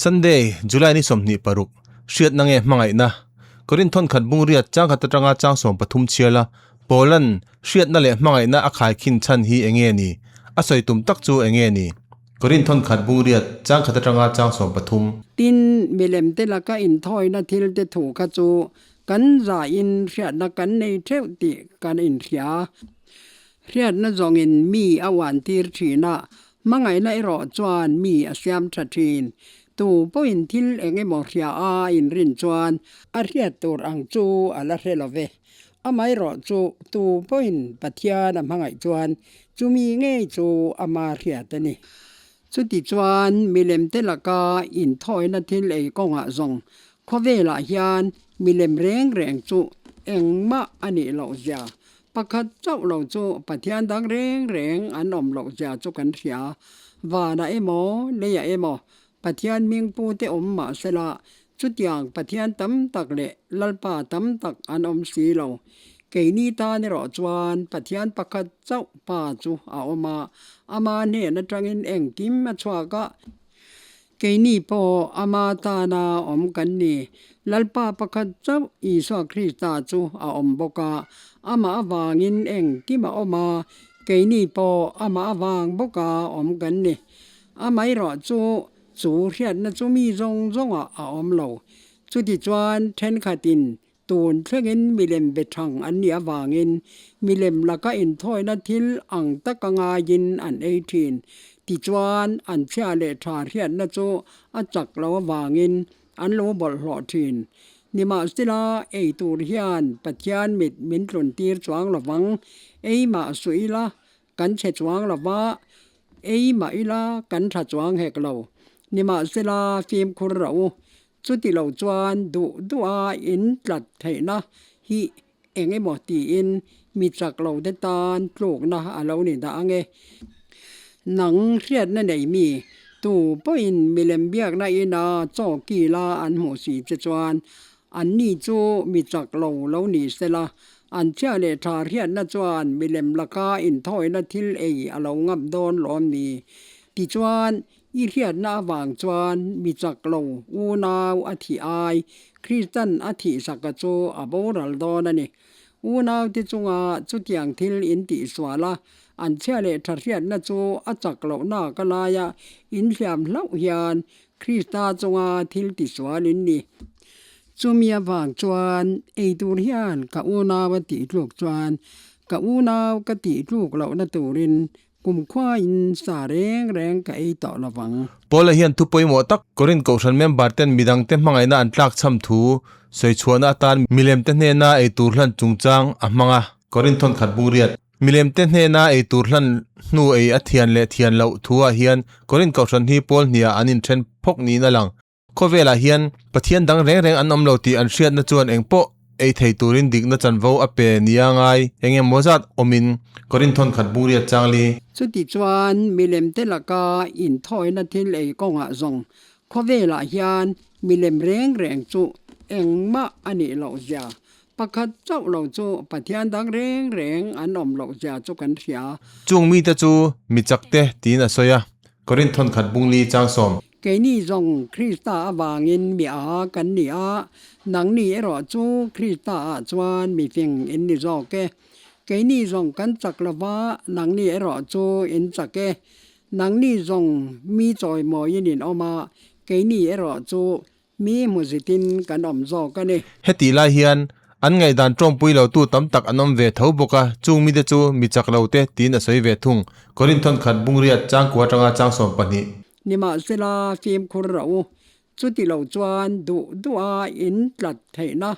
Sunday, July ni 26, Hriatna nge hmangaihna? Korinth thawnkhat bungriat changkhat atanga chang 13 chhiala Paula'n hriatna leh hmangaihna a khaikhin chhan hi enge ni? A sawi tum tak chu enge ni? Korinth thawnkhat bungriat changkhat atanga chang 13. Tin, milem te laka inthawina thil te thu kha chu kan zahin hriatna kan nei theuh tih kan inhria. Hriatna zawngin mi a uantir thin a, hmangaihna erawh chuan mi a siam tha thin. Tu pawhin thil eng emaw hria a inrin chuan a hriat tur ang chu a la hre lo ve. Amaherawh chu tu pawhin Pathian a hmangaih chuan chumi ngei chu ama hriat a ni. Chuti chuan milem te laka inthawina thil ei kawngah zawng khawvelah hian milem reng reng chu engmah a nih loh zia Pakhat chauh lo chu Pathian dang reng reng an awm loh zia chu kan hria. Vanah emaw, leiah emaw Pathian hmingpu te awm mah sela, chutiang Pathian tam tak leh Lalpa tam tak an awm si lo. Keini tan erawh chuan Pathian pakhat chauh Pa chu a awm a, ama hnen atangin engkim a chhuak a. Keini pawh ama tana awm kan ni. Lalpa pakhat chauh Isua Krista chu a awm bawk a, amah avangin engkim a awm a, keini pawh amah avang bawka awm kan ni. Amaherawh chu, chu hriatna chu mi zawng zawngah a awm lo. Chutichuan thenkhatin Tun thlengin milem be thang an nih avangin milem laka inthawina thil ang taka ngaiin an ei thin. Tichuan, an chhia leh tha hriatna chu a chak lo avangin an lo bawlhhlawh thin. Nimahsela, ei tur hian Pathian mit min tlun tir chuang lovang, ei mah suh ila kan chhe chuang lova, ei mah ila kan tha chuang hek lo. Nimahsela, fimkhur rah u, Chuti lo chuan duh duha in tlat theihna hi eng emaw tiin mi chak lo te tan tlukna a lo ni dah ang e. Nang hriatna nei mi, tu pawhin milem biakna ina chaw kila an hmuh si che chuan anni chu mi chak lo lo ni sela, an chhia leh tha hriatna chuan milem laka inthawina thil ei a lo ngam dawn lawm ni? Tichuan, I hriatna avang chuan mi chak lo unau a thih ai, Kristan a thih saka chu a boral dawn a ni. Unaute chunga chutiang thil in tih sual a, an chhia leh tha hriatna chu a chak lohna ka laia in hliam hlauh hian Krista chunga thil ti sual in ni. Chumi avang chuan ei tur hian ka unau a tih tluk chuan ka unau ka tih tluk lohna turin Kum khuain sa reng reng ka ei tawh lo vang. Paula hian thu pawimawh tak Korinth Kohhran member ten midangte hmangaihna an tlak chham thu sawi chhuahna atan milemte hnena ei tur hlan chungchang a hmang a. Korinth thawnkhat bungriat milemte hnena ei tur hlan hnu ei a thian leh thian loh thu ah hian Korinth Kohhran hi Paul hniah an inthen phawk niin a lang. Khawvelah hian Pathian dang reng reng an awm lo tih an hriatna chuan engpawh ei thei turin dikna chanvo a pe nia ngai eng emaw zat awmin Korinth thawnkhat bungriat changli. Chuti chuan milem te laka inthawina thil ei kawngah zawng khawvelah hian milem reng reng chu engmah a nih loh zia, pakhat chauh lo chu Pathian dang reng reng an awm loh zia chu kan hria. Chung mite chu mi chakte tiin a sawi a, Korinth thawnkhat bungli chang sawm. Keini zawng Krista avangin mi a kan ni a, nangni erawh chu Krista ah chuan mi fing in ni zawk e. Keini zawng kan chak lova, nangni erawh chu in chak e. Nangni zawng mi chawimawiin in awm a, keini erawh chu mi hmuzitin kan awm zawk a ni. Hetih lai hian an ngaihdan tawngpui lotu tam tak an awm ve tho bawk a, chung mite chu mi chak lote tiin a sawi ve thung. Korinth thawnkhat bungriat changkua atanga chang 12. Nimahsela fimkhur rah u, chuti lo chuan duh duha in tlat theihna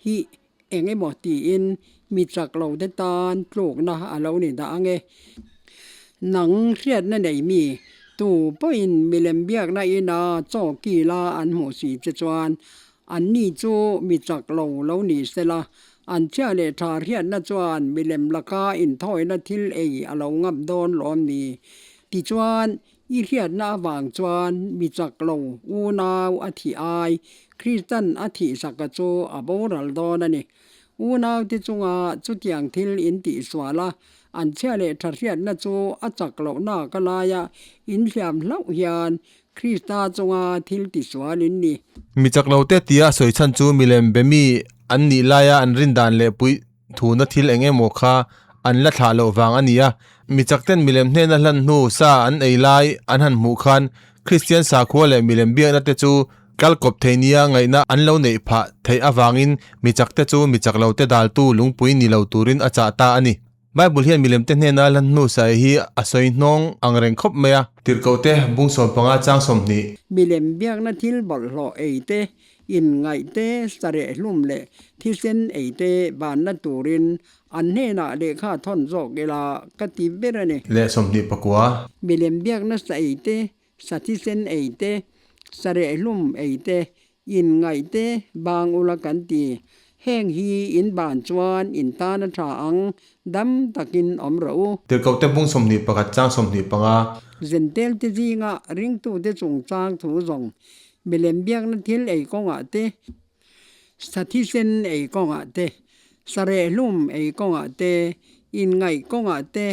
hi eng emaw tiin mi chak lo te tan tlukna a lo ni dah ang e. Nang hriatna nei mi, tu pawhin milem biakna ina chaw kila an hmuh si che chuan anni chu mi chak lo lo ni sela, an chhia leh tha hriatna chuan milem laka inthawina thil ei a lo ngam dawn lawm ni? Tichuan, I hriatna avang chuan mi chak lo unau a thih ai, Kristan a thih saka chu a boral dawn a ni. Unaute chunga chutiang thil in tih sual a, An chhia leh tha hriatna chu a chak lohna ka laia in hliam hlauh hian Krista chunga thil tisual in ni. Mi chak lo te tia a sawi chhan chu milem be mi an nih laia an rin dan leh puih thuna thil eng emaw kha an la thlah loh vang a ni a. Mi chak ten milem hnena hlan hnu sa an ei lai an han hmuh khan Kristian sakhua leh milem biakna te chu kal kawp thei nia ngaihna an lo neih phah theih avangin mi chak te chu mi chak lo te daltu lungpui ni lo turin a chah ta a ni. Bible hian milem te hnena hlan hnu sai hi a sawi hnawng ang reng khawp mai a. Tirhkoh te bung 15 chang 20. Milem biakna thil bawlhhlawh ei te, inngaih te, sareh hlum leh thisen ei te banna turin an hnenah lehkha thawn zawk ila ka ti ber a ni. Leh 29. Milem biakna sa ei te, sa thisen ei te, sareh hlum ei te, inngaih te bang ula kan ti. Heng hi in ban chuan in tan a tha ang, dam takin awm rawh u. Tirhkoh te bung 21 chang 25. Zentel te zinga ringtute chungchang thu zawng milem biakna thil ei kawngah te, sa thisen ei kawngah te, sareh hlum ei kawngah te, inngaih kawngah te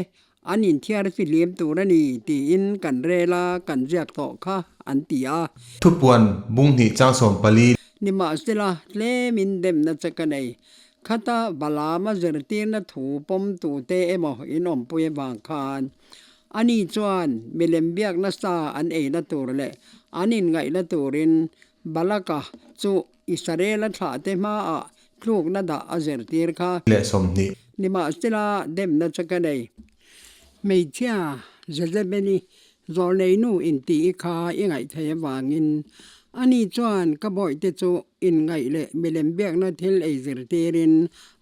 An inthiar fihlim tur a ni tiin kan rel a, kan ziak tawh kha an ti a. Thupuan bung hnih chang 14. Nimahsela, tlemin demna che ka nei. Khata Balaama zirtirna thu pawm tute emaw in awmpui avang khan ani chuan milem biakna sa an eina tur leh an inngaihna turin Balaka chu Israela thlahte hmaah tlukna dah a zirtir kha. Leh 20. Nimahsela demna che ka nei. Hmeichhia Jezebeli zawlneinu intih kha i ngaih thei avangin ani chuan ka bawihte chu inngaih leh milem biakna thil ei zirtirin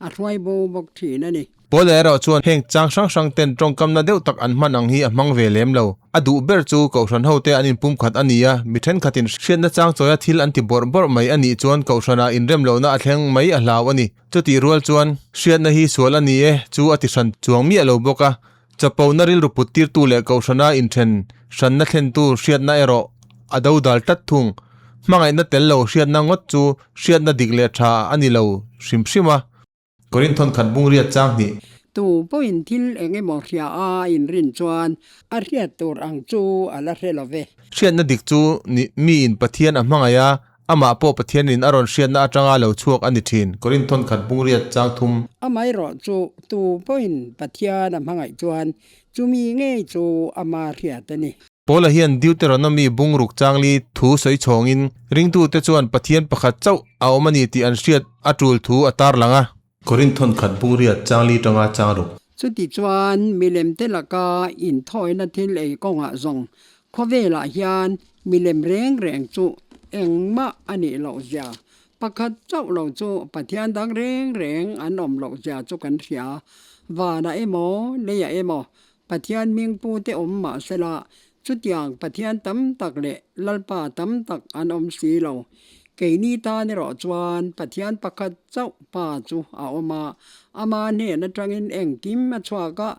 a hruai bo bawk thin a ni. Paula erawh chuan heng chang hrang hrang ten tawngkamna deuh tak an hman ang hi a hmang ve lem lo. A duh ber chu Kohhran hote an inpumkhat a ni a, mi thenkhatin hriatna chang chawia thil an ti bawrh bawrh mai a nih chuan Kohhranah inremlohna a thleng mai a hlau a ni. Chutih rual chuan hriatna hi sual a ni e chu a ti hran chuang miah lo bawk a, chapona rilru put tirtu leh Kohhrana inthen hranna thlentu hriatna erawh a dodal tlat thung. Hmangaihna tel lo hriatna ngawt chu hriatna dik leh tha a ni lo hrim hrim a. Korinthon khat bung riat chang hnih. Tu pawhin thil eng emaw hria a inrin chuan a hriat tur ang chu a la hre lo ve. Hriatna dik chu ni miin Pathian a hmangaih a, amah pawh Pathianin a rawn hriatna atanga lo chhuak a ni thin. Korinthon khat bung riat chang thum. Amaherawh chu tu pawhin Pathian a hmangaih chuan chumi ngei chu ama hriat a ni. Paula hian Deuteronomy bungruk changli thu sawi chhawngin ringtute chuan Pathian pakhat chauh a awm a ni tih an hriat a tul thu a tarlang a. Korinthon khat bungriat changli tanga changruk. Chuti chuan milemte laka inthawina thil ei kawngah zawng khawvelah hian milem reng reng chu engmah a nih loh zia, pakhat chauh lo chu Pathian dang reng reng an awm loh zia chu kan hria. Vanah emaw, leiah emaw Pathian hmingpute awm mah sela, chutiang Pathian tam tak leh Lalpa tam tak an awm si lo. Keini tan erawh chuan Pathian pakhat chauh Pa chu a awm a, ama hnen atangin engkim a chhuak a.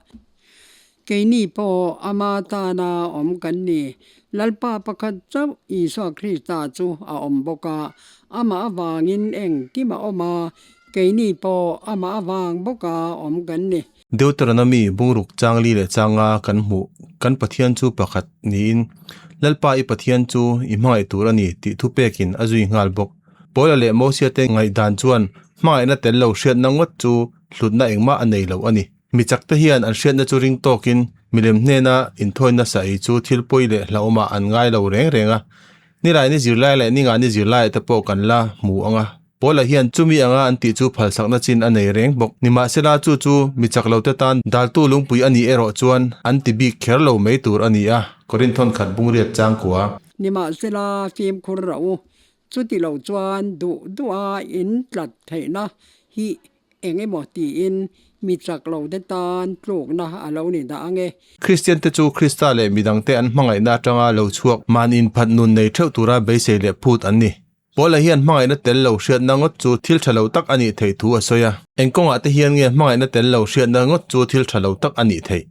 Keini pawh ama tana awm kan ni. Lalpa pakhat chauh Isua Krista chu a awm bawk a, amah avangin engkim a awm a, keini pawh amah avang bawka awm kan ni. Deuteronomy bungruk changli leh changa kan hmuh kan Pathian chu pakhat niin Lalpa i Pathian chu i hmangaih tur a ni tih thupekin a zui nghal bawk. Paula leh Mosia te ngaihdan chuan hmangaihna tel lo hriatna ngawt chu hlutna engmah a nei lo a ni. Mi chakte hian an hriatna chu ring tawkin milem hnena inthawi nasa ei chu thil pawi leh hlauhawmah an ngai lo reng reng a. Nilai ni zirlai leh ninga ni zirlaiah te pawh kan la hmu ang a. Paula hian chumi anga an tih chu phalsakna chin a nei reng bawk. Nimahsela chu chu mi chak lote tan daltu lungpui a nih erawh chuan an ti bik kher lo mai tur a ni a. Korinthon khat bungriat changkua. Nimahsela fimkhur rah u, chuti lo chuan duh duha in tlat theihna hi eng emaw tiin mi chak lote tan tlukna a lo ni dah ang e. Kristian te chu Krista leh midangte an hmangaihna atanga lo chhuak mahni inphat nun nei theuh tura beisei leh phut an ni. Paula hian hmangaihna tel lo hriatna ngawt chu thil tha lo tak a nih theih thu a sawi a. Eng kawngah te hian nge hmangaihna tel lo hriatna ngawt chu thil tha lo tak a nih theih?